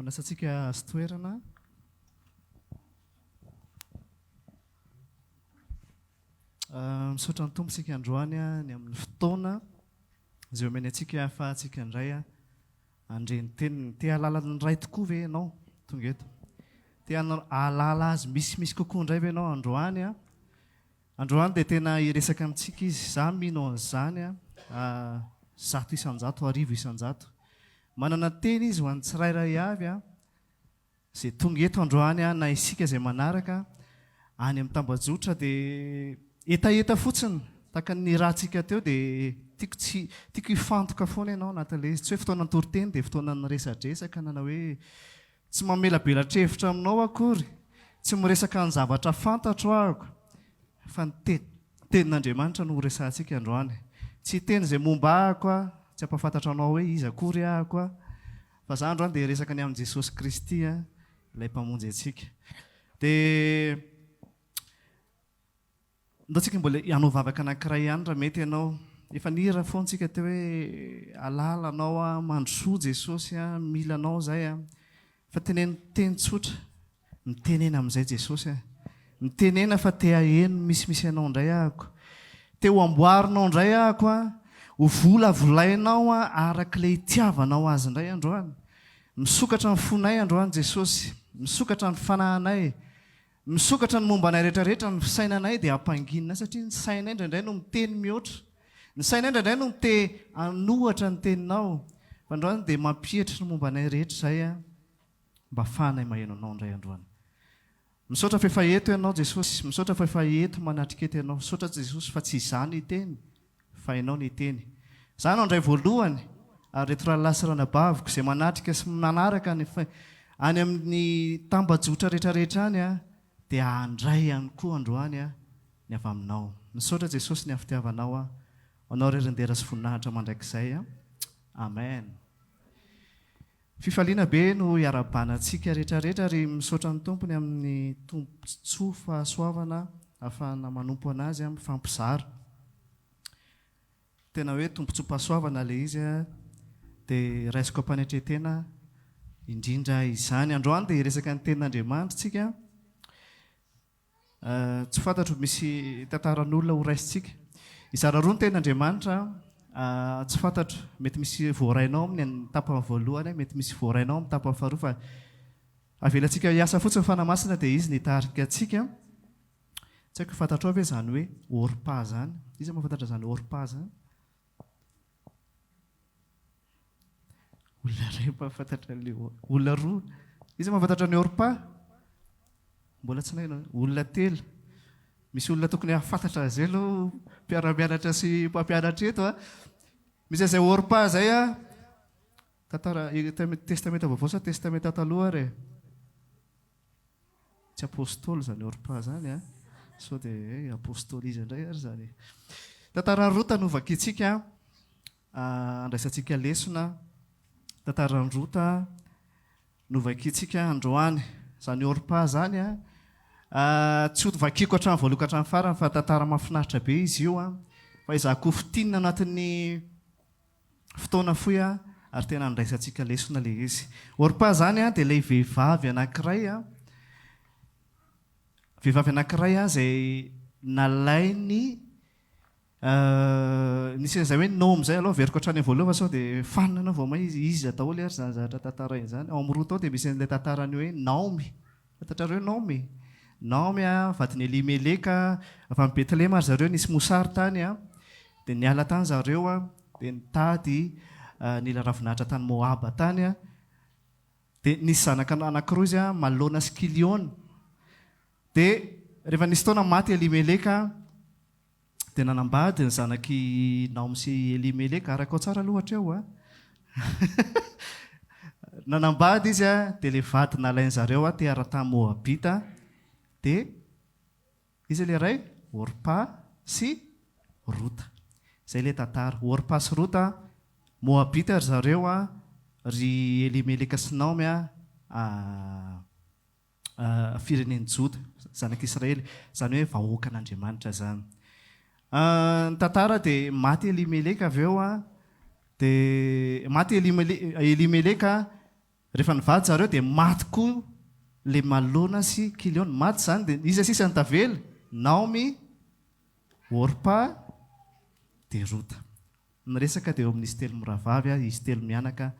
Manasa antsika hahazo toerana. Misaotra ny Tompo isika androany ny amin'ny fotoana izay omeny antsika ahafahantsika indray handre ny teniny. Te hahalala ny Ray tokoa ve ianao tonga eto? Te hahalala azy misimisy kokoa indray ve ianao androany? Androany dia tena hiresaka amintsika izy. Za mino an'izany 100%, 1000%. Manana teny izy ho an'ny tsirairay avy izay tonga eto androany na isika izay manaraka any amin'ny tambajotra dia hetaheta fotsiny tahaka ny nirahantsika teo dia tiako tsy tiako hifantoka foana ianao anatin'ilay izy. Tsy hoe fotoanan'ny toriteny dia fotoanan'ny resadresaka na hoe Tsy mamelabelatr'hevitra aminao akory, tsy miresaka ny zavatra fantatro ahako, fa ny Tenin'Andriamanitra no horesahantsika androany. Tsy hiteny izay momba ahako aho, tsy hampahafantatra anao hoe iza akory ahako aho, fa za androany dia hiresaka ny amin'i Jesosy Kristy, ilay Mpamonjy antsika. Dia. Ndao tsika mbola hanao vavaka anankiray ihany raha mety ianao. Efa nihira foana tsika teo hoe alala anao aho, mandrosoa Jesosy a, mila anao zay a. Fa teneno teny tsotra, mitenena amin'izay Jesosy a. Mitenena fa te haheno misimisy anao indray ahako. Te ho amboarinao indray ahako a, ho volavolainao a arak'ilay itiavanao azy indray androany. Misokatra ny fonay androany Jesosy, misokatra ny fanahinay. Misokatra ny momba anay rehetrarehetra, ny fisainanay dia ampanginina satria ny sainay indraindray no miteny mihoatra. Ny sainay indraindray no te hanohatra ny teninao. Fa androany dia mampietry ny momba anay rehetra izay mba afahanay maheno anao indray androany. Misaotra fa efa eto ianao Jesosy, misaotra fa efa eto manatrika eto ianao. Misaotra Jesosy fa tsy izaho no hiteny fa ianao no hiteny. Izaho no handray voalohany ary ireto rahalahy sy ranabaviko izay manatrika sy manaraka ny any amin'ny tambajotra rehetrarehetra any dia handray ihany koa androany ny avy aminao. Misaotra Jesosy ny hafitiavanao aho. Ho anao irery ny dera sy voninahitra mandrakizay. Amen. Fifaliana be no iarahabana antsika rehetrarehetra ary misaotra ny Tompo ny amin'ny tombontsoa fahasoavana ahafahana manompo an'Azy mifampizara. Tena hoe tombontsoam-pahasoavana ilay izy dia raisiko am-panetren-tena indrindra izany. Androany dia hiresaka ny tenin'Andriamanitra isika. Tsy fantatro misy tantaran'olona ho raisintsika. Hizara roa ny tenin'Andriamanitra, tsy fantatro, mety misy voarainao amin'ny tapany voalohany, mety misy voarainao amin'ny tapany faharoa fa avelantsika hiasa fotsiny ny Fanahy Masina dia Izy no hitarika antsika. Tsy haiko fantatrao ve izany hoe Orpa izany? Iza mahafantatra izany Orpa izany? Olona iray mahafantatra an'ilay olona roa. Iza mahafantatra an'i Orpa? Mbola tsy naheno. Olona telo. Misy olona tokony hahafantatra azy aloha mpiara-mianatra sy mpampianatra eto a. Misy an'izay Orpa izay a. Tantara Testamenta Vaovao sa Testamenta Taloha ary e? Tsy apostoly izany Orpa izany an! Sao dia hoe apostoly iza indray ary izany e? Tantaran'i Rota no vakintsika andraisantsika lesona. Tantaran'i Rota no vakintsika androany. Izany Orpa izany an, tsy ho vakiko hatramin'ny voalohany ka hatramin'ny farany fa tantara mahafinaritra be izy io an! Fa izaho koa fintinina anatin'ny Fotoana fohy ary tena andraisantsika lesona ilay izy. Orpa izany dia ilay vehivavy anankiray, vehivavy anankiray izay nalainy, nisy an'izay hoe Naomy izay, aleo averiko hatrany amin'ny voalohany fa sao dia fanina ianao vao may izy, iza daholo ary izany zavatra tantarainy izany. Ao amin'ny Rota ao dia misy an'ilay tantaran'ny hoe Naomy. Fantatrareo Naomy? Naomy a, vadin'i Elimeleka, avy any Betlehema ry zareo, nisy mosary tany a, dia niala tany zareo a, dia nitady nila ravinahitra tany Moaba tany a, dia nisy zanaka anankiroa izy a, Malona sy Kiliona. Dia rehefa nisy taona maty Elimeleka, Dia nanambady ny zanak'i Naomy sy Elimeleka, araka ao tsara aloha hatreo a. Nanambady izy a, dia ilay vady nalain-dry zareo a, teratany Moabita, dia iza ilay iray? Orpa sy Rota. Izay ilay tantara. Orpa sy Rota, Moabita ry zareo a, ry Elimeleka sy Naomy a, firenen'i Joda, zanak'Israely, izany hoe vahoakan'Andriamanitra izany. Ny tantara dia maty Elimeleka avy eo, dia maty Elimeleka. Rehefa nivady zareo dia maty koa le Malona sy Kiliona. Maty izany dia iza sisa no tavela? Naomy, Orpa dia Rota. Ny resaka dia eo amin'izy telo mirahavavy, izy telo mianaka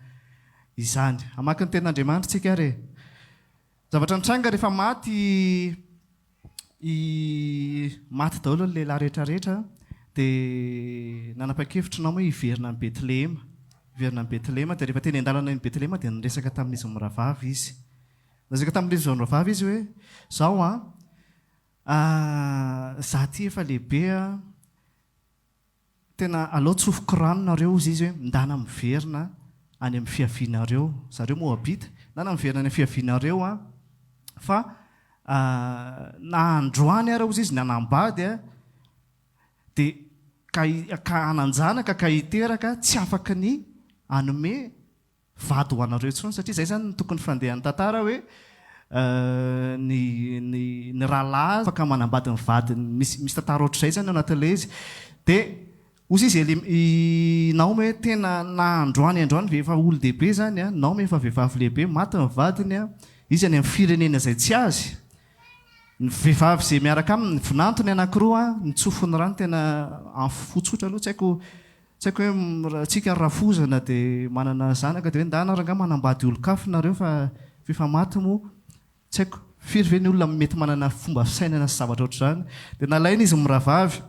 izany. Hamaky ny tenin'Andriamanitra isika ary e. Zavatra nitranga rehefa maty i maty daholo ny lehilahy rehetra rehetra dia nanapa-kevitra Naomy hoe hiverina any Betlehema. Hiverina any Betlehema dia rehefa teny an-dalana eny Betlehema dia niresaka tamin'izy mirahavavy izy. Niresaka tamin'izy mirahavavy izy hoe, Zao an, za ty efa lehibe an, Tena aleo tsofiko rano nareo hozy izy hoe ndana miverina any amin'ny fiavianareo, zareo Moabita, ndana miverina any amin'ny fiavianareo an, fa na androany ara hozy izy nanambady an, dia ka ka hanan-janaka ka hiteraka tsy afaky ny hanome vady ho anareo intsony satria izay izany no tokony fandehan'ny tantara hoe ny ny ny rahalahy afaka manambady ny vadiny misy misy tantara ohatr'izay izany ao anatin'ilay izy dia hozy izy Eli i Naomy hoe tena na androany androany ve efa olon-dehibe izany an Naomy efa vehivavy lehibe maty ny vadiny an izy any amin'ny firenena izay tsy azy ny vehivavy izay miaraka aminy vinantony anankiroa an ny tsofiny rano tena amin'ny fo tsotra aloha tsy haiko Tsy haiko hoe raha tsika ry rafozana dia manana zanaka dia hoe ndana rangaha manambady olon-kafa nareo fa f'efa maty moa tsy haiko firy ve ny olona mety manana fomba fisainana sy zavatra ohatr'izany dia nalaina izy mirahavavy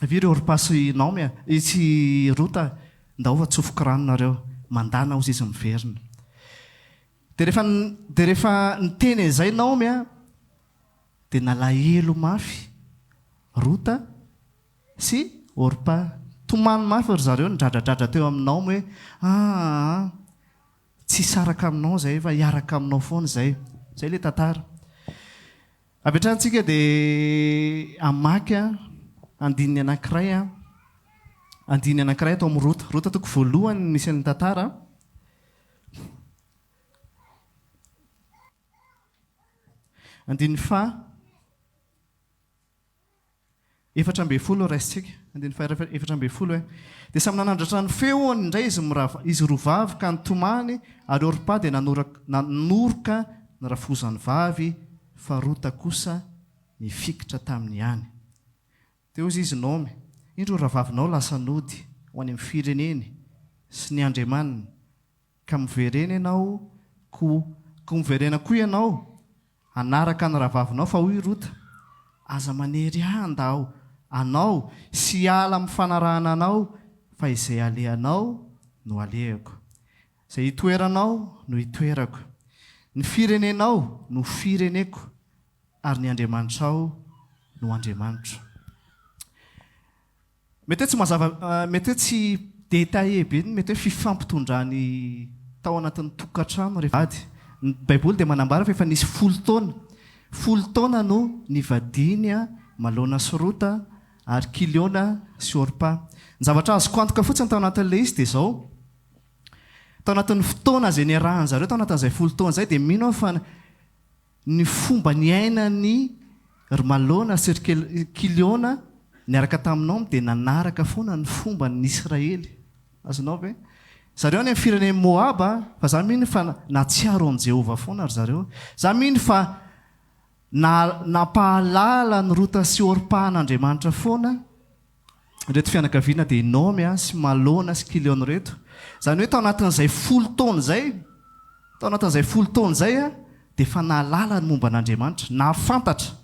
avy ireo ry pasy Naomy a i tsy Rota ndao fa tsofiko rano nareo mandana hozy izy miverina dia rehefa dia rehefa niteny an'izay Naomy a dia nalahelo mafy Rota Sy Orpa. Tomany mafy ry zareo nidradradradra teo amin'i Naomy hoe, Aa, tsy hisaraka aminao izahay fa hiaraka aminao foana izahay. Izay ilay tantara. Avy hatrany isika dia hamaky andininy anankiray, andininy anankiray ato amin'ny Rota. Rota toko voalohany no misy an'ny tantara. Andininy faha. 14 raisintsika, andininy faha 14 hoe, Dia samy nanandratra ny feony indray izy mirava, izy roa vavy ka nitomany, ary Orpa dia nanorak, nanoroka ny rafozany vavy, fa Rota kosa nifikitra taminy ihany. Dia hoy izy, Naomy, indro ny rahavavinao lasa nody ho any amin'ny fireneny sy ny andriamaniny, Ka miverena ianao ko Koa miverena koa ianao hanaraka ny rahavavinao fa hoy Rota, Aza manery ahy handao anao sy hiala amin'ny fanarahana anao fa izay alehanao no alehako. Izay itoeranao no itoerako. Ny firenenao no fireneko ary ny Andriamanitrao no Andriamanitro. Mety hoe tsy mazava, mety hoe tsy détaillé be ny mety hoe fifampitondrany tao anatin'ny tokantrano rehefa nivady. Ny Baiboly dia manambara fa efa nisy folo taona, folo taona no nivadiany Malona sy Rota ary Kiliona sy Orpa. Ny zavatra azoko antoka fotsiny tao anatin'ilay izy dia izao, tao anatin'ny fotoana izay niarahan-zareo tao anatin'izay folo taona izay dia mino aho fa Ny fomba niainan'i ry Malona sy ry Kiliona niaraka tamin'i Naomy dia nanaraka foana ny fomban'ny Israely. Azonao ve? Zareo any amin'ny firenen'i Moaba, fa za mino fa nahatsiaro an'i Jehovah foana ry zareo. Za mino fa na, nampahalala an'i Rota sy Orpa an'Andriamanitra foana ireto fianakaviana dia i Naomy sy Malona sy Kiliona ireto. Izany hoe tao anatin'izay folo taona izay, tao anatin'izay folo taona izay dia efa nahalala ny momba an'Andriamanitra, nahafantatra,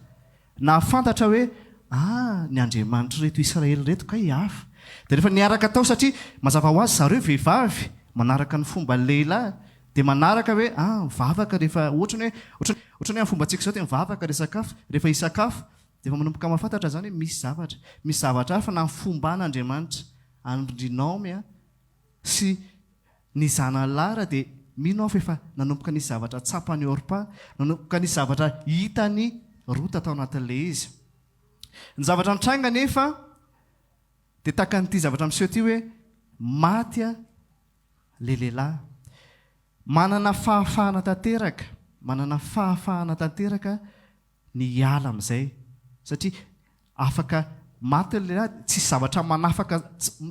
nahafantatra hoe ah, ny Andriamanitr'ireto Israely ireto kay hafa. Dia rehefa niaraka tao satria mazava ho azy zareo vehivavy manaraka ny fomba lehilahy dia manaraka hoe ah, mivavaka rehefa ohatrany hoe ohatrany ohatrany hoe amin'ny fombantsika izao dia mivavaka rehefa sakafo, rehefa hisakafo Dia efa manomboka mahafantatra izany hoe misy zavatra, misy zavatra hafa na ny fomban'Andriamanitra an-dry Naomy sy ny zanany lahy ary dia mino aho fa efa nanomboka nisy zavatra tsapan'i Orpa, nanomboka nisy zavatra hitan'i Rota tao anatin'ilay izy. Ny zavatra nitranga anefa dia tahaka an'ity zavatra miseho ity hoe maty ilay lehilahy. Manana fahafahana tanteraka, manana fahafahana tanteraka ny hiala amin'izay satria afaka maty ny lehilahy tsisy zavatra manafaka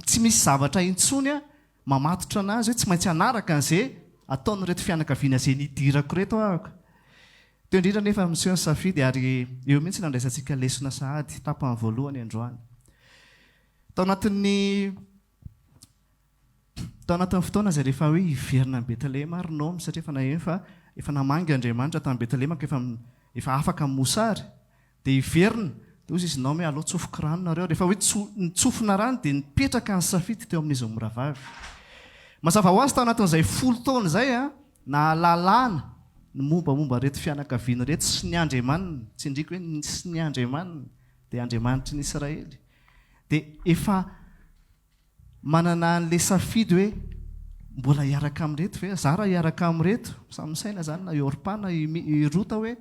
tsy misy zavatra intsony mamatotra anazy hoe tsy maintsy hanaraka an'izay ataon'ireto fianakaviana izay nidirako ireto ahako. Teo indrindra anefa miseho ny safidy ary eo mihitsy no andraisantsika lesona sahady, tapany voalohany androany. Tao anatin'ny tao anatin'ny fotoana izay rehefa hoe hiverina any Betlehema ary Naomy satria efa naheno fa efa namangy Andriamanitra tany Betlehema ka efa efa afaka amin'ny mosary dia hiverina, dia hoy izy Naomy hoe aleo tsofiko rano nareo, rehefa hoe tso nitsofina rano dia nipetraka ny safidy teo amin'izy mirahavavy. Mazava ho azy tao anatin'izay folo taona izay an, Nahalalana ny mombamomba ireto fianakaviana ireto sy ny Andriamaniny, tsindriako hoe ny sy ny Andriamaniny, dia Andriamanitry ny Israely, dia efa manana an'ilay safidy hoe mbola hiaraka amin'ireto ve aho? Za raha hiaraka amin'ireto, samy misaina izany na i Orpa na i Rota hoe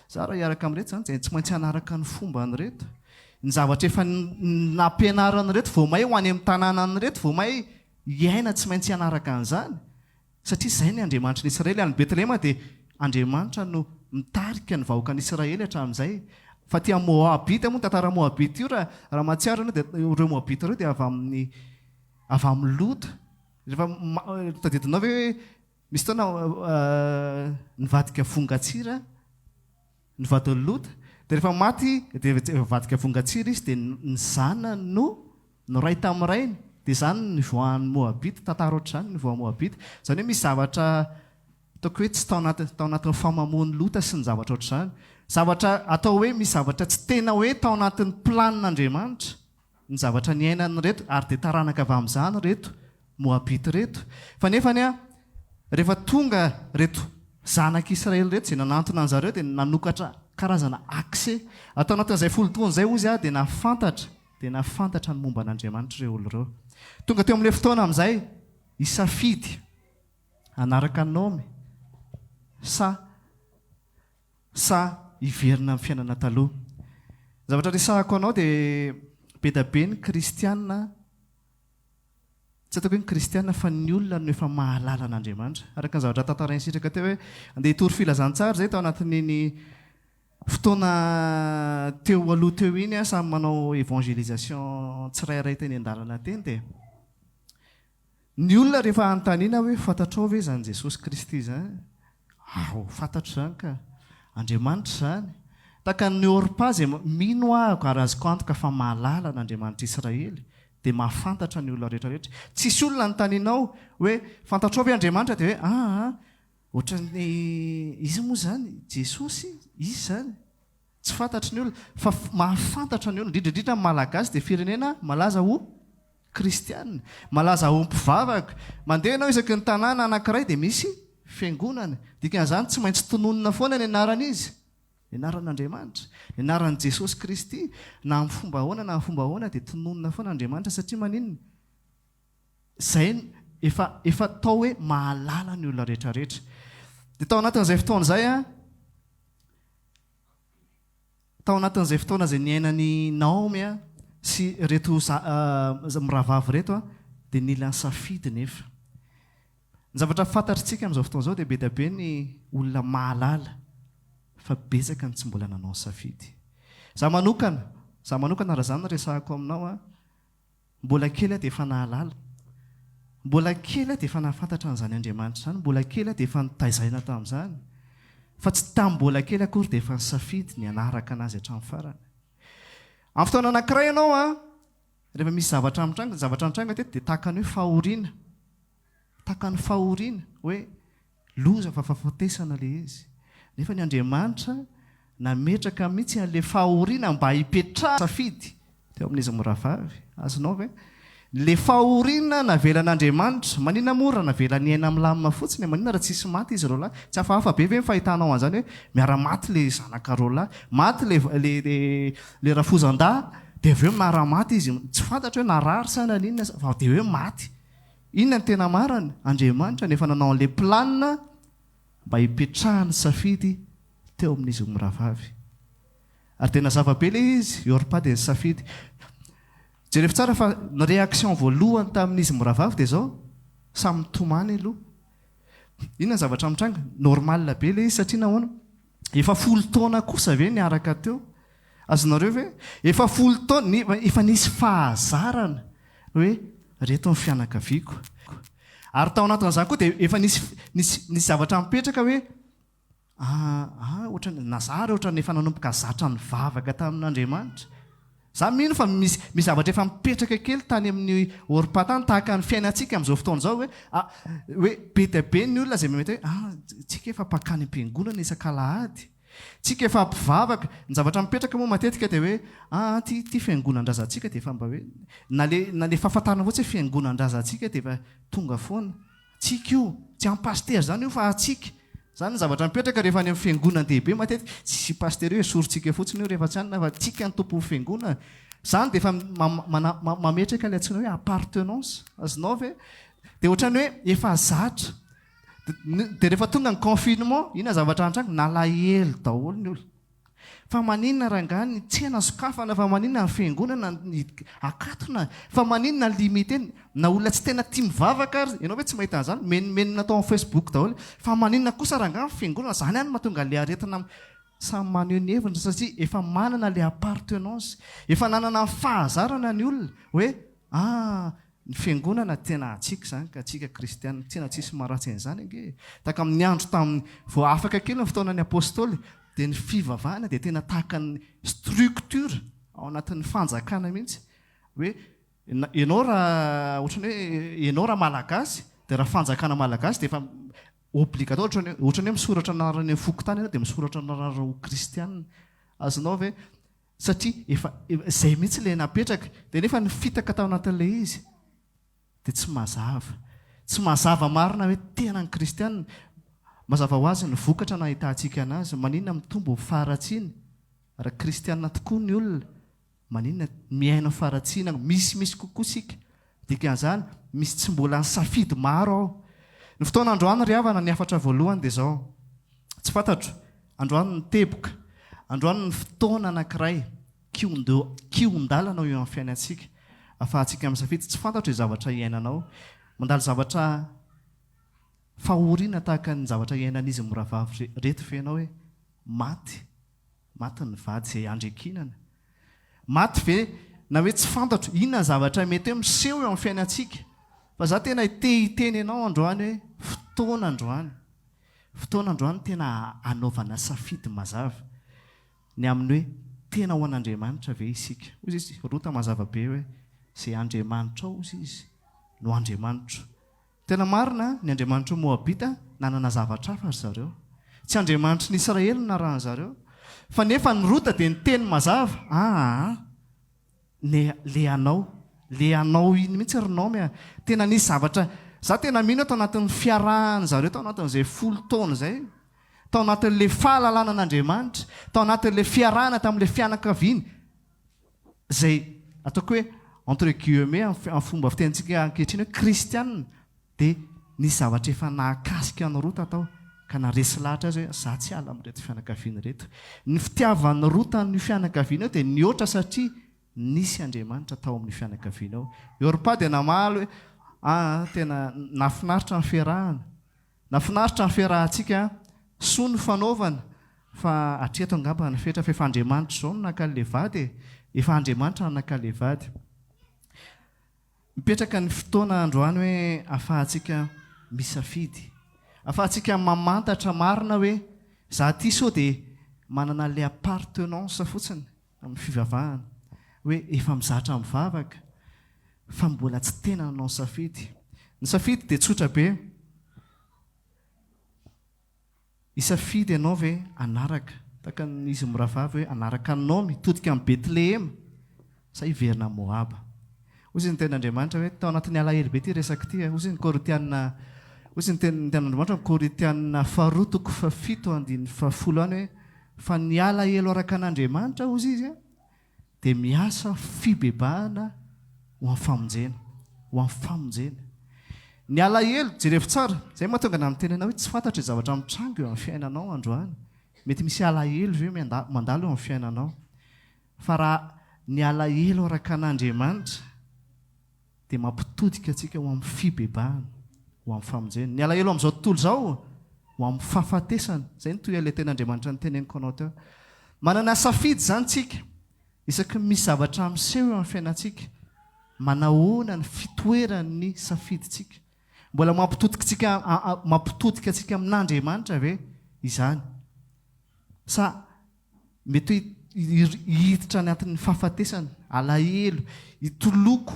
za raha hiaraka amin'ireto izany dia tsy maintsy hanaraka ny fomban'ireto. Ny zavatra efa nampianaran'ireto vao may ho any amin'ny tanànan'ireto vao may hiaina tsy maintsy hanaraka an'izany. Satria izay ny Andriamanitry ny Israely. Any Betlehema dia Andriamanitra no mitarika ny vahoakan'ny Israely hatramin'izay. Fa aty amin'ny Moabita moa, ny tantara Moabita io raha raha mahatsiaro ianao dia ireo Moabita ireo dia avy amin'ny avy amin'i Lota. Rehefa tadidinao ve hoe misy fotoana nivadika vongan-tsira ny vadin'i Lota, dia rehefa maty dia nivadika vongan-tsira izy dia ny zanany no Niray tamin'ny rainy, dia izany no nivoahan'ny Moabita, tantara ohatr'izany no nivoahan'ny Moabita. Izany hoe misy zavatra ataoko hoe tsy tao anaty, tao anatin'ny famamoan'i Lota sy ny zavatra ohatr'izany. Zavatra atao hoe misy zavatra tsy tena hoe tao anatin'ny planin'Andriamanitra ny zavatra niainan'ireto, ary dia taranaka avy amin'izany ireto Moabita ireto. Fa nefany an, rehefa tonga ireto zanak'Israely ireto izay nanantona an'zareo dia nanokatra karazana accès. Atao anatin'izay folotaona izay hozy aho dia nahafantatra Dia nahafantatra ny momba an'Andriamanitra ireo olona ireo. Tonga teo amin'ilay fotoana amin'izay hisafidy hanaraka an'i Naomy sa sa hiverina amin'ny fiainana taloha. Ny zavatra resahako anao dia be dia be ny kristiana, tsy ataoko hoe ny kristiana fa ny olona no efa mahalala an'Andriamanitra. Araka ny zavatra tantarain'i Sitraka teo hoe andeha hitory filazantsara izay tao anatin'iny Fotoana teo aloha teo iny aho samy manao évangélisation tsirairay teny an-dalana teny dia ny olona rehefa anontaniana hoe fantatrao ve izany Jesosy Kristy izany? Ao, fantatro izany ka. Andriamanitra izany. Tahaka an'i Orpa izay mino ahako ary azoko antoka fa mahalala an'Andriamanitra Israely dia mahafantatra ny olona rehetra rehetra. Tsisy olona anontanianao hoe fantatrao ve Andriamanitra dia hoe aa Ohatran'ny iza moa izany? Jesosy? Iza izany? Tsy fantatry ny olona. Fa mahafantatra ny olona, indrindra indrindra ny Malagasy dia firenena malaza ho kristiana, malaza ho mpivavaka. Mandeha ianao isaky ny tanàna anankiray dia misy fiangonana. Dikan'izany tsy maintsy tononina foana ny anaran'izy, ny anaran'Andriamanitra, ny anaran'i Jesosy Kristy. Na amin'ny fomba ahoana na amin'ny fomba ahoana dia tononina foana Andriamanitra satria maninona? Izay efa efa atao hoe mahalala ny olona rehetra rehetra. Dia tao anatin'izay fotoana izay an, tao anatin'izay fotoana izay niainan'i Naomy an, sy ireto mirahavavy ireto an, dia nila nisafidy nefa. Ny zavatra fantatritsika amin'izao fotoana izao dia be dia be ny olona mahalala fa betsaka ny tsy mbola nanao ny safidy. Izaho manokana, izaho manokana raha izany no resahako aminao an, Mbola kely aho dia efa nahalala. Mbola kely aho dia efa nahafantatra an'izany Andriamanitra izany. Mbola kely aho dia efa notaizaina tamin'izany. Fa tsy tamin'ny mbola kely akory dia efa nisafidy ny hanaraka an'Azy hatramin'ny farany. Amin'ny fotoana anankiray ianao an, rehefa misy zavatra mitranga, ny zavatra nitranga teto dia tahaka ny hoe fahoriana. Tahaka ny fahoriana, hoe Loza fa fahafatesana ilay izy. Nefa ny Andriamanitra nametraka mihitsy an'ilay fahoriana mba hipetrahana safidy teo amin'izy mirahavavy. Azonao ve? Ilay fahoriana navelan'Andriamanitra. Maninona moa raha navelany hiaina milamina fotsiny e? Maninona raha tsisy maty izy roalahy? Tsy hafahafa be ve ny fahitanao an'izany hoe miara-maty ilay zanaka roalahy, maty ilay ilay ilay rafozan-dahy, dia avy eo miara-maty izy. Tsy fantatra hoe narary sa naninona fa dia hoe maty. Inona no tena marina? Andriamanitra no efa nanao an'ilay planina mba hipetrahan'ny safidy teo amin'izy mirahavavy. Ary dia nazava be ilay izy, i Orpa dia nisafidy. Jerevo tsara fa ny réaction voalohany tamin'izy mirahavavy dia izao, samy nitomany aloha. Inona ny zavatra mitranga? Normal be ilay izy satria nahoana? Efa folo taona kosa ve niaraka teo? Azonareo ve? Efa folo taona, efa nisy fahazarana hoe reto ny fianakaviako. Ary tao anatin'izany koa dia efa nisy nisy nisy zavatra mipetraka hoe ah ah ohatran'ny na za ary ohatran'ny efa nanomboka zatra nivavaka tamin'Andriamanitra. Za mino fa misy misy zavatra efa mipetraka kely tany amin'ny Orpa tany tahaka ny fiainantsika amin'izao fotoana izao hoe ah hoe be dia be ny olona izay mety hoe ah tsika efa mpankany am-piangonana isak'alahady. Tsika efa mpivavaka. Ny zavatra mipetraka moa matetika dia hoe ah ty ty fiangonan-drazantsika dia efa mba hoe na le na le fahafantarana fotsiny hoe fiangonan-drazantsika dia efa tonga foana. Tsika io. Tsy an'i pasitera izany io fa antsika. Izany ny zavatra mipetraka rehefa any amin'ny fiangonan-dehibe matetika. Tsisy pasitera io esorintsika fotsiny io rehefa tsy any fa tsika ny tompon'ny fiangonana. Izany dia efa mametraka ilay antsoina hoe appartenance. Azonao ve? Dia ohatran'ny hoe efa zatra. Dia rehefa tonga ny confinement, inona zavatra nitranga? Nalahelo daholo ny olona. Fa maninona rangahy ny tsena sokafana, fa maninona ny fiangonana akatona, fa maninona limité, na olona tsy tena tia mivavaka ary, ianao ve tsy mahita an'izany? Menomenona tao amin'ny Facebook daholo, fa maninona kosa rangahy ny fiangonana, izany ihany no mahatonga an'ilay aretina, samy maneho ny heviny satria efa manana ilay appartenance, efa nanana ny fahazarana ny olona hoe ah Ny fiangonana tena antsika izany ka, antsika kristiana, tena tsisy maharatsy an'izany ange e! Tahaka amin'ny andro tamin'ny, vao afaka kely ny fotoanan'ny apostoly, dia ny fivavahana dia tena tahaka ny structure ao anatin'ny fanjakana mihitsy, hoe ianao raha ohatran'ny hoe ianao raha malagasy, dia raha fanjakana malagasy dia efa obligatoire, ohatran'ny hoe, ohatran'ny hoe misoratra anarana eny amin'ny fokontany ianao dia misoratra anarana ho kristiana, azonao ve? Satria efa izay mihitsy ilay napetraka, dia nefa ny fitaka tao anatin'ilay izy dia tsy mazava. Tsy mazava marina hoe tena ny kristiana. Mazava ho azy ny vokatra no ahitantsika anazy. Maninona mitombo ny faharatsiana? Raha kristiana tokoa ny olona, maninona miaina faharatsiana misimisy kokoa isika? Dikan'izany, misy tsy mbola nisafidy maro ao. Ny fotoana androany ry havana, ny hafatra voalohany dia izao. Tsy fantatro, androany ny teboka, androany ny fotoana anankiray, kihon-dalana eo amin'ny fiainantsika, ahafahantsika misafidy. Tsy fantatro izay zavatra iainanao. Mandalo zavatra fahoriana tahaka ny zavatra iainan'izy mirahavavy ireto ve ianao hoe maty? Maty ny vady izay andriankinana. Maty ve na hoe tsy fantatro inona ny zavatra mety hoe miseho eo amin'ny fiainantsika. Fa za tena te hiteny anao androany hoe fotoana androany. Fotoana androany tena hanaovana safidy mazava ny amin'ny hoe tena ho an'Andriamanitra ve isika. Hoy izy, Rota mazava be hoe izay Andriamanitrao hozy izy no Andriamanitro. Tena marina, ny andriamanitr'i Moabita, nanana zavatra hafa ry zareo. Tsy andriamanitry ny Israely no narahan'ny zareo. Fa nefa ny Rota dia niteny mazava, Aa, le, le anao, le anao iny mihitsy ry Naomy a! Tena nisy zavatra, za tena mino aho tao anatin'ny fiarahan'ny zareo tao anatin'izay folo taona izay, tao anatin'ilay fahalalana an'Andriamanitra, tao anatin'ilay fiarahana tamin'ilay fianakaviany, izay ataoko hoe entre guillemets amin'ny fomba fitenintsika ankehitriny hoe kristiana dia nisy zavatra efa nahakasika an'i Rota tao ka naresy lahatra azy hoe za tsy hiala amin'ireto fianakaviana ireto. Ny fitiavan'i Rota an'io fianakaviana io dia nihoatra satria nisy Andriamanitra tao amin'io fianakaviana io. I Orpa dia namaly hoe aa tena nahafinaritra ny fiarahana. Nafinaritra ny fiarahantsika an! Soa ny fanaovana fa hatreto angamba ny fetra fa efa Andriamanitra izao no naka an'ilay vady e! Efa Andriamanitra no naka an'ilay vady. Mipetraka ny fotoana androany hoe afahantsika misafidy. Afahantsika mamantatra marina hoe za ty sao dia manana an'ilay appartenance fotsiny amin'ny fivavahana. Hoe efa mizatra mivavaka fa mbola tsy tena nanao safidy. Ny safidy dia tsotra be. Hisafidy ianao ve hanaraka, tahaka ny izy mirahavavy hoe hanaraka an'i Naomy hitodika amin'i Betlehema sa hiverina amin'i Moaba? Hoy izy ny tenin'Andriamanitra hoe, tao anatin'ny alahelo be ity resaka ity, hoy izy ny Korintiana, hoy izy ny tenin'Andriamanitra amin'ny Korintiana faharoa toko fahafito andininy fahafolo any hoe, fa ny alahelo araka an'Andriamanitra, hoy izy, dia miasa fibebahana ho amin'ny famonjena. Ho amin'ny famonjena. Ny alahelo, jerevo tsara, izay mahatonga anà miteny anao hoe tsy fantatro izay zavatra mitranga eo amin'ny fiainanao androany. Mety misy alahelo ve mandalo eo amin'ny fiainanao? Fa raha ny alahelo araka an'Andriamanitra dia mampitodika antsika ho amin'ny fibebahana, ho amin'ny famonjena. Ny alahelo amin'izao tontolo izao, ho amin'ny fahafatesana. Izay no toy ilay tenin'Andriamanitra noteneniko anao teo. Manana safidy izany tsika, isaky ny misy zavatra miseho eo amin'ny fiainantsika, manahoana ny fitoeran'ny safidintsika? Mbola mampitodika antsika mampitodika antsika amin'Andriamanitra ve izany? Sa mety hoe hiditra anatin'ny fahafatesana, alahelo, hitoloko,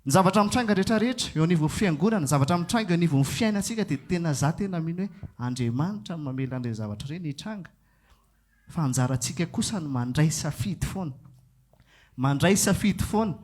ny zavatra mitranga rehetra rehetra eo anivon'ny fiangonana, ny zavatra mitranga eo anivon'ny fiainantsika dia tena za tena mino hoe Andriamanitra no mamela an'ireny zavatra ireny hitranga. Fa anjarantsika kosa ny mandray safidy foana. Mandray safidy foana.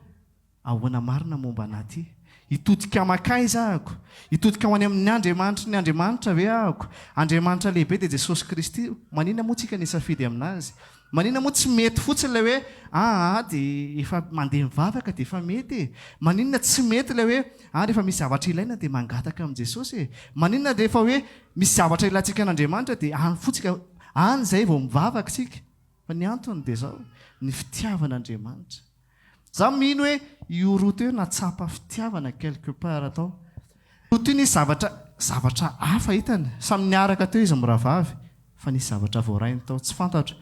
Ahoana marina momba anà ty? Hitodika mankaiza ahako? Hitodika ho any amin'ny Andriamanitry ny andriamanitra ve ahako? Andriamanitra lehibe dia Jesosy Kristy. Maninona moa tsika ny hisafidy aminazy? Maninona moa tsy mety fotsiny ilay hoe aa dia efa mandeha mivavaka dia efa mety e? Maninona tsy mety ilay hoe aa rehefa misy zavatra ilaina dia mangataka amin'i Jesosy e? Maninona rehefa hoe misy zavatra ilantsika an'Andriamanitra dia any fotsika any izay vao mivavaka isika? Fa ny antony dia izao, ny fitiavan'Andriamanitra. Za mino hoe io route io natsapa fitiavana quelque part tao. Route io nisy zavatra zavatra hafa hitany. Samy niaraka teo izy mirahavavy fa nisy zavatra voarainy tao. Tsy fantatro.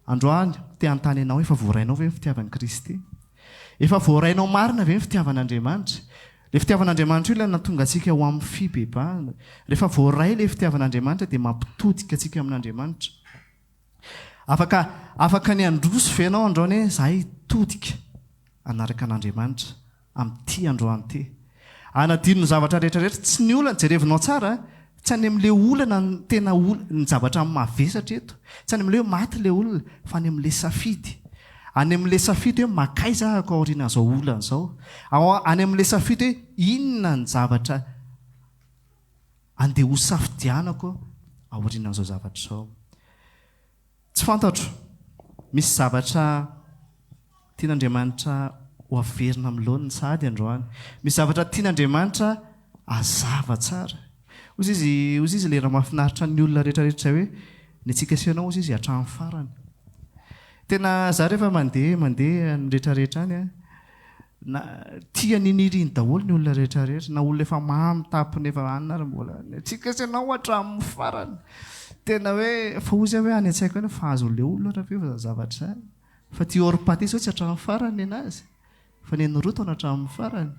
Androany te hanontany anao efa voarainao ve ny fitiavan'i Kristy? Efa voarainao marina ve ny fitiavan'Andriamanitra? Ilay fitiavan'Andriamanitra io ilay nahatonga antsika ho amin'ny fibebahana. Rehefa voaray ilay fitiavan'Andriamanitra dia mampitodika antsika amin'Andriamanitra. Afaka afaka ny handroso ve ianao androany hoe za hitodika hanaraka an'Andriamanitra amin'ity androany ity? Hanadino ny zavatra rehetra rehetra, tsy ny olana, jerevinao tsara a, tsy any amin'ilay olana ny tena olana, ny zavatra mavesatra eto, tsy any amin'ilay hoe maty ilay olona, fa any amin'ilay safidy. Any amin'ilay safidy hoe mankaiza ahako aorianan'izao olana izao? Any amin'ilay safidy hoe inona ny zavatra Andeha ho safidianako aorianan'izao zavatra izao. Tsy fantatro. Misy zavatra tian'Andriamanitra ho averina amin'ny laoniny sahady androany. Misy zavatra tian'Andriamanitra hazava tsara. Hozy izy, hozy izy ilay raha mahafinaritra ny olona rehetra rehetra izay hoe ny antsika sy ianao hozy izy hatramin'ny farany. Tena za rehefa mandeha mandeha any rehetra rehetra any an, Na tia an'iny hira iny daholo ny olona rehetra rehetra, na olona efa mamy tampony efa anona ary mbola ny antsika sy ianao hatramin'ny farany. Tena hoe fa hozy aho hoe any an-tsaiko any fa azon'ilay olona raha ve izany zavatra izany. Fa ity Orpa ity izao tsy hatramin'ny farany nenazy fa nen'i Roa taona hatramin'ny farany.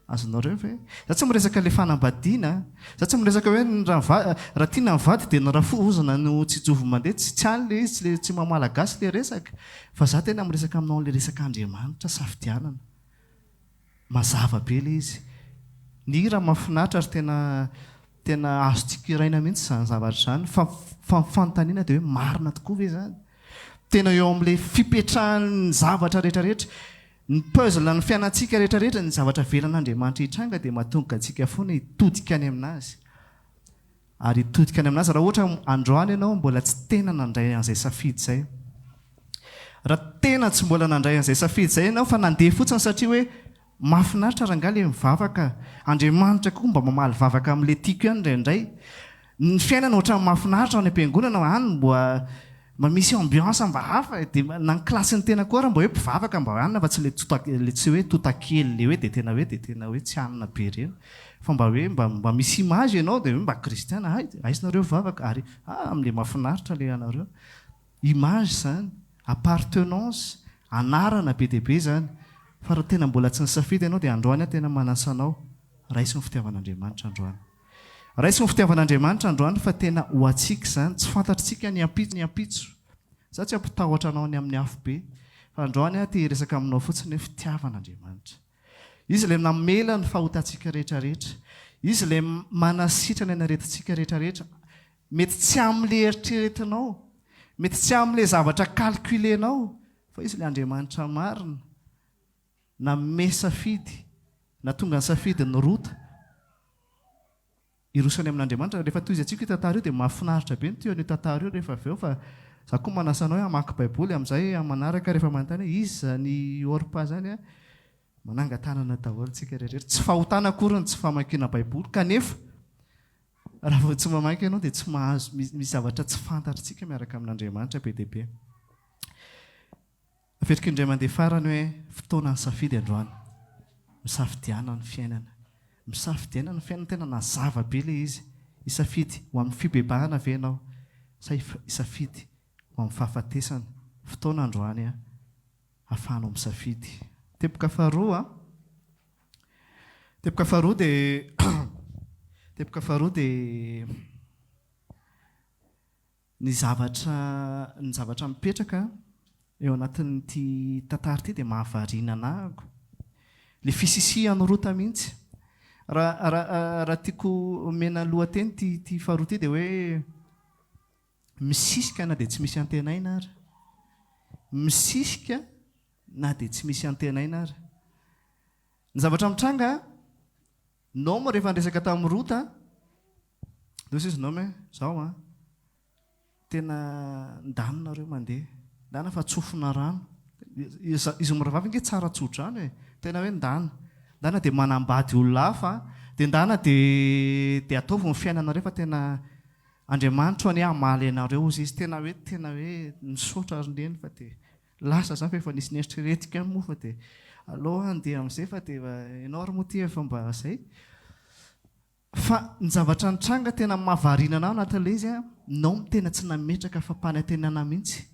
Azonareo ve? Za tsy miresaka ilay fanambadiana a! Za tsy miresaka hoe ny raha va- raha tiana ny vady dia ny rafozana no tsy jovy mandeha, tsy tsy any ilay izy, tsy le tsy maha malagasy ilay resaka. Fa za tena miresaka aminao an'ilay resaka Andriamanitra safidianana. Mazava be ilay izy. Ny hira mahafinaritra ary tena tena azontsika hiraina mihitsy izany zavatra izany fa fa ny fanontaniana dia hoe marina tokoa ve izany? Tena eo amin'ilay fipetrahan'ny zavatra rehetra rehetra. Ny puzzle ny fiainantsika rehetra rehetra, ny zavatra avelan'Andriamanitra hitranga dia mahatonga antsika foana hitodika any aminazy. Ary hitodika any aminazy raha ohatra androany ianao mbola tsy tena nandray an'izay safidy izay. Raha tena tsy mbola nandray an'izay safidy izay ianao fa nandeha fotsiny satria hoe mahafinaritra rangahy ilay mivavaka, Andriamanitra koa mba mamaly vavaka amin'ilay tiako ihany indraindray. Ny fiainana ohatran'ny mahafinaritra any am-piangonana any mboa mba misy ambiance mba hafa e, dia na ny kilasin'ny tena koa ary mba hoe mpivavaka mba anona fa tsy le tota le tsy hoe totakely le hoe dia tena hoe dia tena hoe tsy anona be ireny fa mba hoe mba mba misy image ianao dia hoe mba kristiana hay aiza nareo mivavaka ary ah amin'le mahafinaritra le anareo image izany appartenance anarana be dia be izany fa raha tena mbola tsy nisafidy ianao dia androany aho tena manasa anao raiso ny fitiavan'Andriamanitra androany. Raiso ny fitiavan'Andriamanitra androany fa tena ho antsika izany, tsy fantatritsika ny ampitso ny ampitso. Za tsy hampitahotra anao ny amin'ny afobe, fa androany aho te hiresaka aminao fotsiny hoe fitiavan'Andriamanitra. Izy ilay namela ny fahotantsika rehetra rehetra. Izy ilay manasitrana ny aretintsika rehetra rehetra. Mety tsy amin'ilay eritreretinao, mety tsy amin'ilay zavatra calculer-nao, fa Izy ilay Andriamanitra marina. Nanome safidy, na tonga nisafidy ny Rota hiroso any amin'Andriamanitra. Rehefa tohizantsika io tantara io dia mahafinaritra be ny tohin'io tantara io rehefa avy eo fa za koa manasa anao hoe hamaky baiboly amin'izay amin'ny manaraka rehefa manontany hoe iza izany Orpa izany an, manangan-tanana daholo tsika rehetra. Tsy fahotana akory ny tsy famakiana baiboly kanefa raha vao tsy mamaky ianao dia tsy mahazo, misy zavatra tsy fantatritsika miaraka amin'Andriamanitra be dia be. Averiko indray mandeha farany hoe fotoana ny safidy androany. Misafidiana ny fiainana. Misafidiana ny fiainana, tena nazava be ilay izy. Hisafidy ho amin'ny fibebahana ve ianao sa hisafidy ho amin'ny fahafatesana? Fotoana androany ahafahanao misafidy. Teboka faharoa. Teboka faharoa dia. Teboka faharoa dia ny zavatra ny zavatra mipetraka eo anatin'ity tantara ity dia mahavariana anahako. Ilay fisisihan'i Rota mihitsy. Raha raha raha tiako omena lohateny ity ity faharoa ity dia hoe misisika na dia tsy misy antenaina ary. Misisika na dia tsy misy antenaina ary. Ny zavatra mitranga, Naomy rehefa niresaka tamin'i Rota, dia hoy izy Naomy hoe, zao an, tena ndany nareo mandeha, ndana fa tsofina rano. Izy mirahavavy ange tsara tso-drano e, tena hoe ndana. Ndana dia manambady olona hafa, dia ndana dia dia ataovy ny fiainanareo fa tena Andriamanitro anie hamaly anareo hozy izy, tena hoe tena hoe misaotra ry neny fa dia Lasa za fa efa nisy nieritreretiko ihany moa fa dia aleo aho handeha amin'izay fa dia ianao ary moa ity efa mba izay. Fa ny zavatra nitranga tena mahavariana anah anatin'ilay izy an, Naomy tena tsy nametraka fampanantenana mihitsy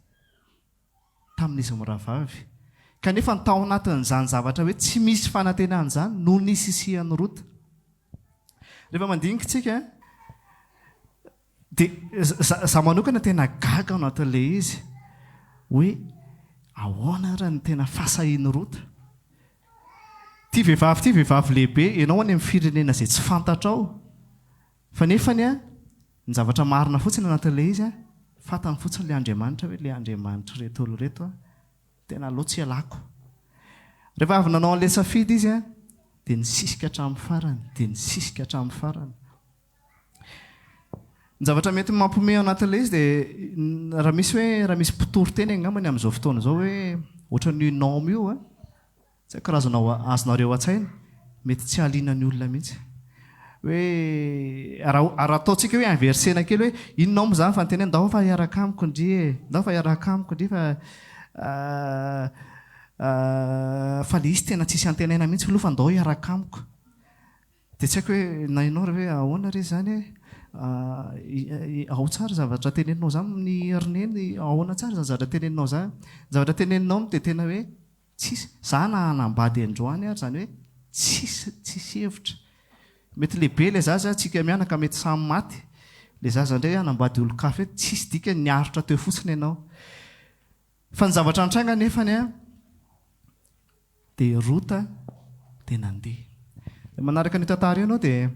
tamin'izy mirahavavy. Kanefa ny tao anatin'izany zavatra hoe tsy misy fanantenana izany no nisisihan'i Rota. Rehefa mandinika isika Dia za manokana tena gaga ao anatin'ilay izy hoe ahoana ary ny tena fahasahian'i Rota. Ity vehivavy ity vehivavy lehibe, ianao any amin'ny firenena izay tsy fantatrao. Fa nefany an, ny zavatra marina fotsiny anatin'ilay izy an, fantany fotsiny ilay Andriamanitra hoe ilay Andriamanitr'ireto olona ireto an, tena aleo tsy ialako. Rehefa avy nanao an'ilay safidy izy an, dia nisisika hatramin'ny farany, dia nisisika hatramin'ny farany. Ny zavatra mety mampiomehy ao anatin'ilay izy dia raha misy hoe raha misy mpitory teny angambany amin'izao fotoana izao hoe ohatran'io Naomy io a, tsy haiko raha azonao azonareo an-tsaina, mety tsy hahaliana ny olona mihitsy. Hoe raha raha ataontsika hoe inverser-na kely hoe iny Naomy izany fa niteny hoe ndao fa hiaraka amiko ndry e, ndao fa hiaraka amiko ndry fa fa ilay izy tena tsisy antenaina mihitsy aloha fa ndao hiaraka amiko. Dia tsy haiko hoe na ianao re hoe ahoana re izany e? Ao tsara zavatra teneninao izany ny ry neny, ahoana tsara izany zavatra teneninao izany? Ny zavatra teneninao dia tena hoe tsisy, za na hanambady androany ary izany hoe tsisy tsisy hevitra. Mety lehibe ilay zaza, tsika mianaka mety samy maty, ilay zaza indray hanambady olon-kafa eo, tsisy dikany, niaritra teo fotsiny ianao. Fa ny zavatra nitranga anefany an, Dia Rota dia nandeha. Dia manaraka an'io tantara io ianao dia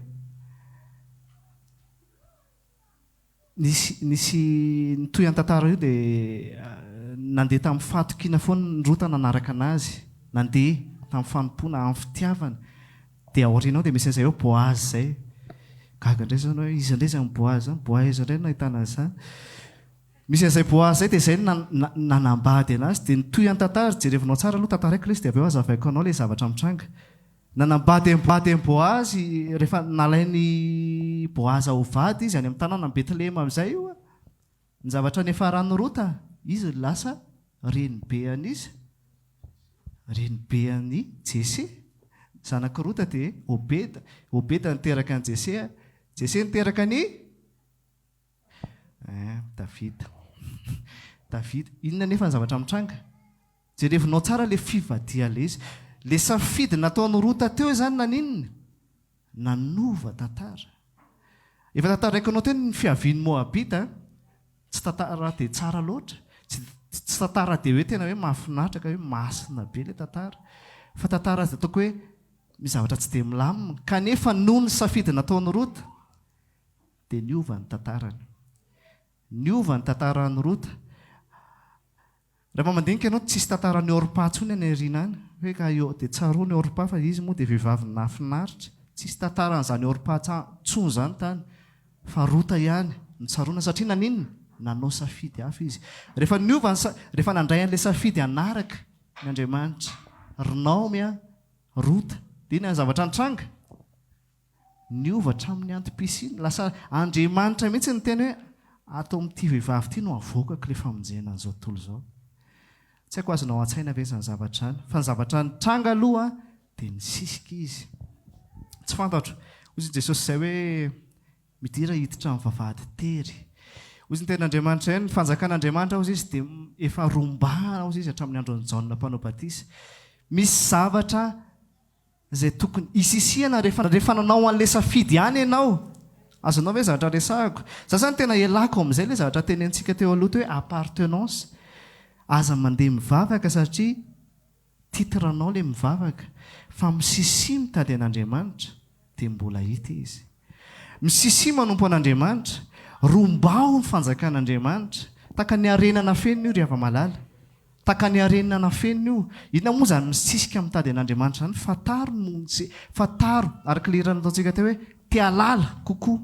nisy nisy nitohy an'ny tantara io dia nandeha tamin'ny fahatokiana foana ny Rota nanaraka anazy, nandeha tamin'ny fanompoana, amin'ny fitiavana. Dia aoriana ao dia misy an'izay hoe Boaza izay. Gaga indray izany hoe iza indray izany Boaza izany? Boaza indray no nahitana an'izany. Misy an'izay Boaza izay dia izay no nanambady anazy dia nitohy ny tantara, jerevinao tsara aloha tantaraiko ilay izy dia avy eo hazavaiko anao ilay zavatra mitranga. Nanambady an'i Bady an'i Boaza rehefa nalain'i Boaza ho vady izy any amin'ny tanànan'i Betlehema amin'izay io. Ny zavatra niafaran'i Rota, izy no lasa renibe an'iza? Renibe an'i Jese. Zanak'i Rota dia Obeda, Obeda niteraka an'i Jese, Jese niteraka an'i. Eh, Davida. Davida. Inona anefa ny zavatra mitranga? Jerevinao tsara ilay fivadihan'ilay izy. Ilay safidy nataon'i Rota teo izany naninona? Nanova tantara. Efa tantaraiko anao teo ny fiavian'ny Moabita. Tsy tantara dia tsara loatra. Tsy, tsy tantara dia hoe tena hoe mahafinaritra ka hoe masina be ilay tantara. Fa tantara izay ataoko hoe misy zavatra tsy dia milamina. Kanefa noho ny safidy nataon'i Rota, Dia niova ny tantarany. Niova ny tantaran'i Rota. Rehefa mandinika ianao, tsisy tantaran'i Orpa intsony any aoriana any. Hoe ka i dia tsaroany Orpa fa izy moa dia vehivavy nahafinaritra. Tsisy tantaran'izany Orpa intsony izany tany. Fa Rota ihany no tsaroana satria naninona? Nanao safidy hafa izy. Rehefa niova ny sa, rehefa nandray an'ilay safidy hanaraka ny Andriamanitra, ry Naomy a, Rota, dia inona ny zavatra nitranga? Niova hatramin'ny antom-pisiany. Lasa Andriamanitra mihitsy niteny hoe, ato amin'ity vehivavy ity no avoakako ilay famonjena an'izao tontolo izao. Tsy haiko azonao an-tsaina ve izany zavatra izany. Fa ny zavatra nitranga aloha dia nisisika izy. Tsy fantatro. Hoy i Jesosy izay hoe, midira hiditra amin'ny vavahady tery. Hoy ny tenin'Andriamanitra izay, ny fanjakan'Andriamanitra hozy izy dia efa rombahana hozy izy hatramin'ny andron'i Jaona mpanao batisa. Misy zavatra izay tokony hisisihana rehefa rehefa nanao an'ilay safidy ihany ianao. Azonao ve zavatra resahako? Za zany tena ialako amin'izay ilay zavatra tenenintsika teo aloha teo hoe appartenance. Aza mandeha mivavaka satria titre anao ilay mivavaka fa misisia mitady an'Andriamanitra dia mbola hita izy. Misisia manompo an'Andriamanitra, rombaho ny fanjakan'Andriamanitra. Tahaka ny harena nafenina io ry hava-malala. Tahaka ny harena nafenina io. Inona moa izany misisika mitady an'Andriamanitra izany? Fantaro ny momba, fantaro, araka ilay hira nataontsika teo hoe, te hahalala kokoa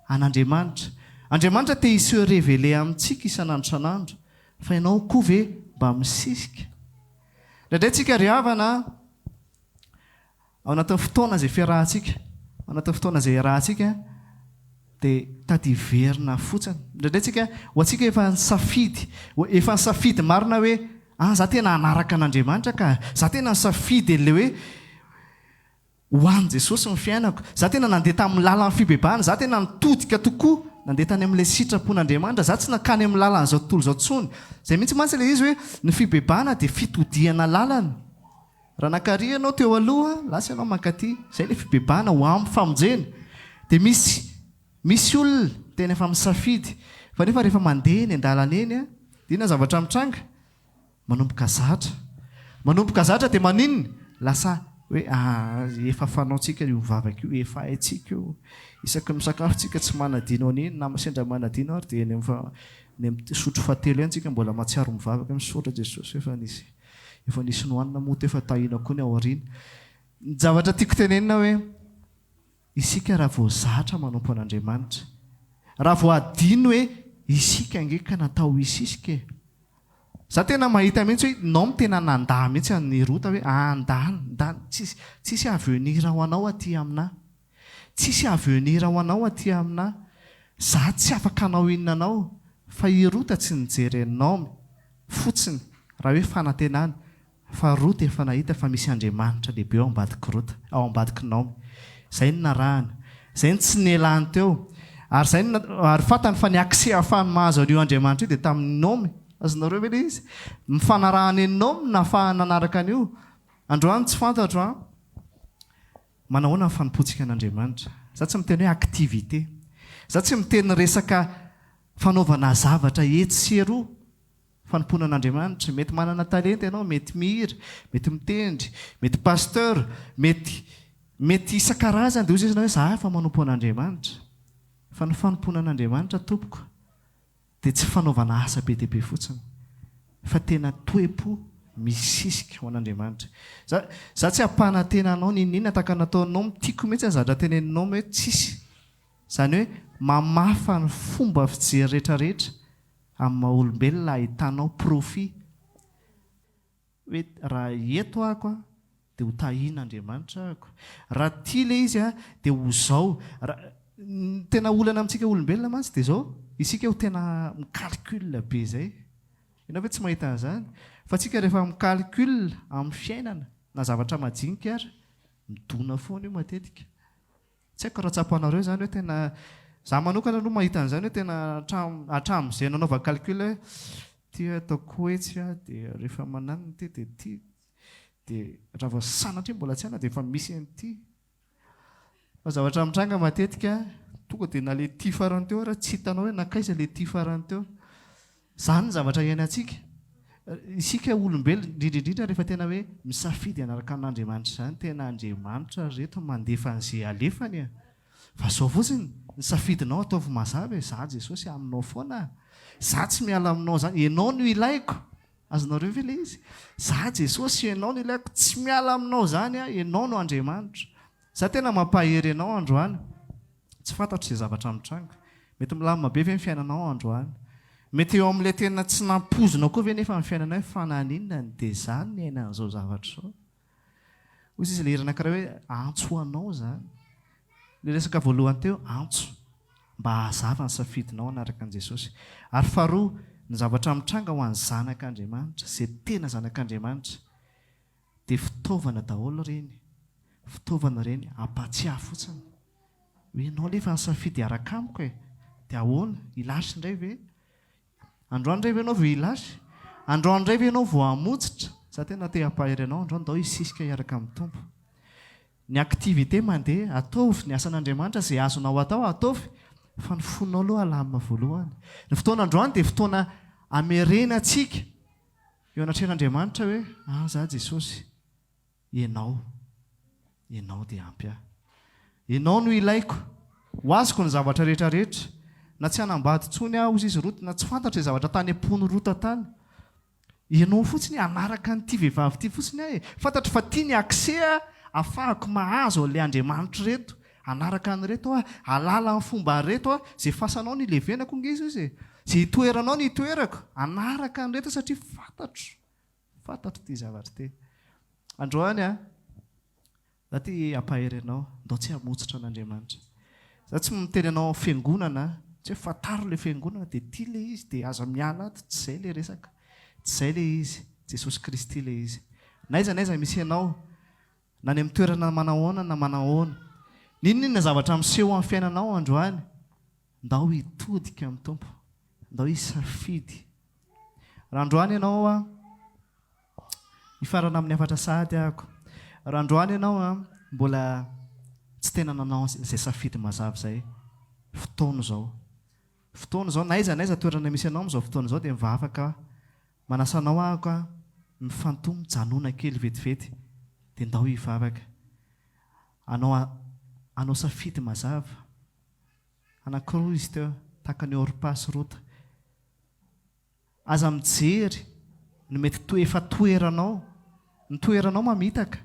an'Andriamanitra. Andriamanitra te hi-se révéler amintsika isan'andro isan'andro. Fa ianao koa ve mba misisika? Indraindray tsika ry havana a, ao anatin'ny fotoana izay fiarahantsika, ao anatin'ny fotoana izay iarahantsika dia tady hiverina fotsiny. Indraindray tsika, ho antsika efa nisafidy, efa nisafidy marina hoe, ah za tena hanaraka an'Andriamanitra ka, za tena nisafidy an'ilay hoe, Ho an'i Jesosy ny fiainako. Za tena nandeha tamin'ny lalan'ny fibebahana, za tena nitodika tokoa nandeha tany amin'ilay sitrapon'Andriamanitra, za tsy nankany amin'ny lalan'izao tontolo izao intsony. Izay mihitsy mantsy ilay izy hoe ny fibebahana dia fitodihana lalana. Raha nankary ianao teo aloha, lasa ianao mankaty. Izay ilay fibebahana ho amin'ny famonjena. Dia misy misy olona tena efa misafidy fa nefa rehefa mandeha eny an-dalana eny dia inona ny zavatra mitranga? Manomboka zatra. Manomboka zatra dia maninona? Lasa hoe ah, efa fanaontsika io vavaka io, efa haintsika io. Isaky ny misakafo tsika tsy manadino an'iny, na sendra manadino ary dia eny amin'ny eny amin'ny sotro fahatelo eny tsika mbola mahatsiaro mivavaka, misaotra Jesosy efa nisy efa nisy nohanina moa teo fa tahiana koa ny ao aoriana. Ny zavatra tiako tenenina hoe Isika raha vao zatra manompo an'Andriamanitra, raha vao adino hoe isika ange ka natao hisisika e! Za tena mahita mihitsy hoe Naomy tena nandà mihitsy an'i Rota hoe andany, ndany, tsisy, tsisy avenir ho anao aty aminà. Tsisy avenir ho anao aty aminà. Za tsy afaka hanao inona anao. Fa i Rota tsy nijery an'i Naomy fotsiny raha hoe fanantenana. Fa Rota efa nahita fa misy Andriamanitra lehibe ao ambadik'i Rota, ao ambadik'i Naomy. Izay no narahany. Izay no tsy nialany teo. Ary izay no, ary fantany fa ny accès ahafahany mahazo an'io Andriamanitra io dia tamin'i Naomy. Azonareo ve ilay izy? Ny fanarahany an'i Naomy no nahafahany nanaraka an'io. Androany tsy fantatro an, manahoana ny fanompoantsika an'Andriamanitra. Za tsy miteny hoe activité. Za tsy miteny resaka fanaovana zavatra etsy sy eroa. Fanompoana an'Andriamanitra. Mety manana talenta ianao, mety mihira, mety mitendry, mety pasteur, mety mety isan-karazany dia hoy ianao hoe za efa manompo an'Andriamanitra. Fa ny fanompoana an'Andriamanitra tompoko dia tsy fanaovana asa be dia be fotsiny fa tena toe-po misisika ho an'Andriamanitra. Za za tsy hampanantena anao n'inon'inona tahaka ny nataonao, tiako mihitsy ny zavatra teneninao hoe tsisy. Izany hoe mamafa ny fomba fijery rehetrarehetra amin'ny maha olombelona ahitanao profit hoe raha eto ahako a dia ho tahiana Andriamanitra ahako, raha tia ilay izy a dia ho zao, raha, ny tena olana amintsika olombelona mantsy dia zao, isika ho tena mi-calcul be zay, ianao ve tsy mahita an'izany? Fa tsika rehefa mi-calcul amin'ny fiainana na zavatra majinika ary midona foana io matetika. Tsy haiko raha tsapanareo izany hoe tena, za manokana aloha mahita an'izany hoe tena hatramin'izay nanaovako calcul hoe ity ataoko etsy a, dia rehefa mananona ity dia ity, dia raha vao sanatria mbola tsy haina dia efa misy an'ity. Fa zavatra mitranga matetika, tonga dia na ilay ity farany teo ary tsy hitanao hoe nankaiza ilay ity farany teo. Izany ny zavatra iainantsika. Isika olombelona, indrindra indrindra rehefa tena hoe misafidy hanaraka an'Andriamanitra izany, tena Andriamanitra ry reto mandefa an'izay alefany a! Fa izao fotsiny, ny safidinao ataovy mazava e, za Jesosy aminao foana a! Za tsy miala aminao izany, ianao no ilaiko! Azonareo ve ilay izy? Za Jesosy, ianao no ilaiko, tsy miala aminao izany aho, ianao no Andriamanitra. Za tena mampahery anao androany. Tsy fantatro izay zavatra mitranga. Mety milamina be ve ny fiainanao androany? Mety eo amin'ilay tena tsy nampoizinao koa ve nefa ny fiainanao hoe fa naninona no dia izany ny iainan'izao zavatra izao? Hoy izy ilay hira anankiray hoe antso ho anao izany. Ilay resaka voalohany teo, antso mba hahazava ny safidinao hanaraka an'i Jesosy. Ary faharoa, ny zavatra mitranga ho an'ny zanak'Andriamanitra, izay tena zanak'Andriamanitra, dia fitaovana daholo ireny. Fitaovana ireny, hampatsiahy fotsiny. Hoe ianao nefa nisafidy hiaraka amiko e! Dia ahoana? Hilasy indray ve? Androany indray ve ianao vao hilasy? Androany indray ve ianao vao hamotsitra? Za tena te hampahery anao androany, ndao hisisika hiaraka amin'ny Tompo. Ny activité mandeha, ataovy ny asan'Andriamanitra izay azonao atao, ataovy, fa ny fonao aloha alamina voalohany. Ny fotoana androany dia fotoana amerenantsika eo anatrehan'Andriamanitra hoe, ah za Jesosy, Ianao, Ianao dia ampy ahy. Ianao no ilaiko. Ho azoko ny zavatra rehetra rehetra. Na tsy hanambady intsony aho, hozy izy Rota, na tsy fantatro izay zavatra tany am-pon'i Rota tany. Ianao fotsiny, hanaraka an'ity vehivavy ity fotsiny aho e. Fantatro fa ity ny accès ahafahako mahazo an'ilay Andriamanitra ireto. Hanaraka an'ireto aho, hahalala ny fomba an'ireto aho. Izay fasanao no hilevenako ange izy e. Izay hitoeranao no hitoerako. Hanaraka an'ireto aho satria fantatro. Fantatro ity zavatra ity. Androany aho, za te hampahery anao, ndao tsy hamotsitra an'Andriamanitra. Za tsy miteny anao fiangonana, tsy hoe fantaro ilay fiangonana dia ity ilay izy dia aza miala ato, tsy izay ilay resaka. Tsy izay ilay izy, Jesosy Kristy ilay izy. N'aiza n'aiza misy anao, na any amin'ny toerana manahoana na manahoana, n'inon'inona zavatra miseho amin'ny fiainanao androany, Ndao hitodika amin'ny Tompo. Ndao hisafidy. Raha androany ianao an, hifarana amin'ny hafatra sahady ahako. Raha androany ianao an, mbola tsy tena nanao izay safidy mazava izay, fotoana izao. Fotoana izao, na aiza na aiza toerana misy anao amin'izao fotoana izao dia mivavaka aho. Manasa anao ahako an, mifantoha, mijanona kely vetivety dia ndao hivavaka. Hanao hanao safidy mazava. Anankiroa izy teo, tahaka an'i Orpa sy Rota. Aza mijery ny mety toe efa toeranao. Ny toeranao mamitaka.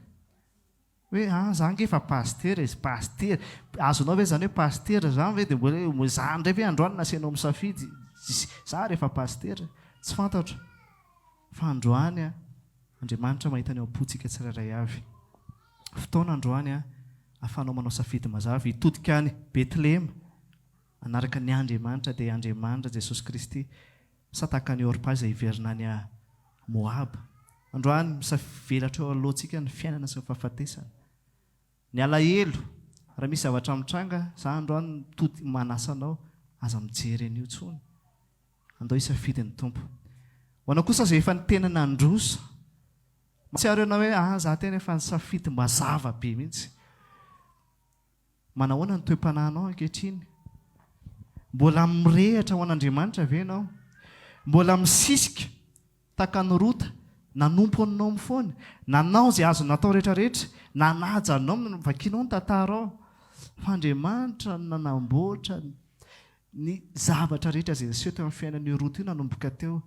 Hoe ah, za ange efa pasitera e, pasitera. Azonao ve izany hoe pasitera izany ve dia mbola hoe za indray ve androany nasainao misafidy? Za ary efa pasitera. Tsy fantatro. Fa androany Andriamanitra mahita ny ao am-pontsika tsirairay avy. Fotoana androany ahafahanao manao safidy mazava, hitodika any Betlehema, hanaraka ny Andriamanitra dia Andriamanitra Jesosy Kristy, sa tahaka an'i Orpa izay hiverina any Moaba. Androany, misavelatra eo anoloantsika ny fiainana sy ny fahafatesana. Ny alahelo, raha misy zavatra mitranga, za androany mitody manasa anao, aza mijery an'io intsony. Andao hisafidy ny Tompo. Ho anao kosa izay efa niteny nandroso, mahatsiaro ianao hoe ah za tena efa nisafidy mazava be mihitsy. Manahoana ny toe-panahinao ankehitriny? Mbola mirehitra ho an'Andriamanitra ve ianao? Mbola misisika tahaka an'i Rota, nanompo an'i Naomy foana, nanao izay azo natao rehetrarehetra, nanaja an'i Naomy, vakinao ny tantara ao. Fa Andriamanitra no nanamboatra Ny zavatra rehetra izay niseho teo amin'ny fiainan'io Rota io nanomboka teo,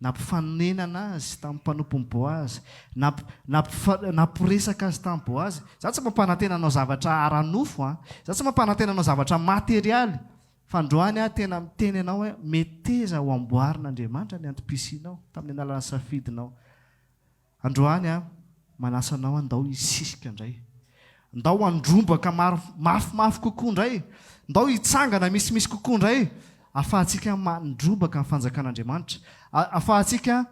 nampifanenana azy tamin'ny mpanompon'i Boaza, namp, nampifa, nampiresaka azy tamin'i Boaza. Izaho tsy mampanantena anao zavatra ara-nofo an! Izaho tsy mampanantena anao zavatra materialy, fa androany aho tena miteny anao hoe meteza ho amboarin'Andriamanitra ny antom-pisianao tamin'ny alalan'ny safidinao. Androany aho manasa anao handao hisisika indray. Ndao handrombaka maro mafimafy kokoa indray. Ndao hitsangana misimisy kokoa indray ahafahantsika mandrombaka ny fanjakan'Andriamanitra. Ahafahantsika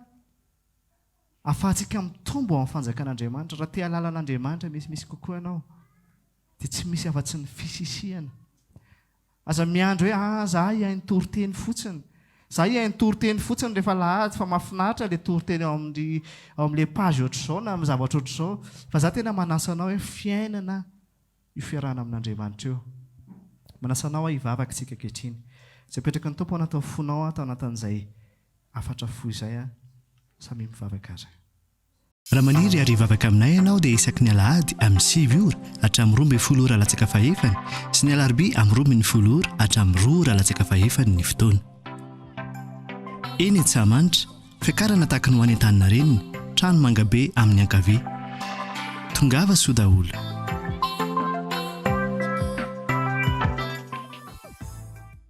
ahafahantsika mitombo ao amin'ny fanjakan'Andriamanitra. Raha te hahalala an'Andriamanitra misimisy kokoa ianao dia tsy misy afa-tsy ny fisisihana. Aza miandry hoe ah za hihaino toriteny fotsiny. Za hihaino toriteny fotsiny rehefa alahady fa mahafinaritra le toriteny ao amin'ny ao amin'le page ohatr'izao na amin'ny zavatra ohatr'izao. Fa za tena manasa anao hoe fiainana io fiarahana amin'Andriamanitra io. Manasa anao aho hivavaka isika ankehitriny. Izay apetraky ny Tompo ao anatin'ny fonao ato anatin'izay hafatra fohy izay an. Samia mivavaka ary. Raha maniry ary hivavaka aminay ianao dia isaky ny alahady amin'ny 9 ora hatramin'ny 12 ora latsaka fahefany sy ny alarobia amin'ny 12 ora hatramin'ny 2 ora latsaka fahefany ny fotoana. Eny Antsahamanitra, fiakarana tahaka ny ho any Antaninarenina, trano mangabe amin'ny ankavia. Tongava soa daholo.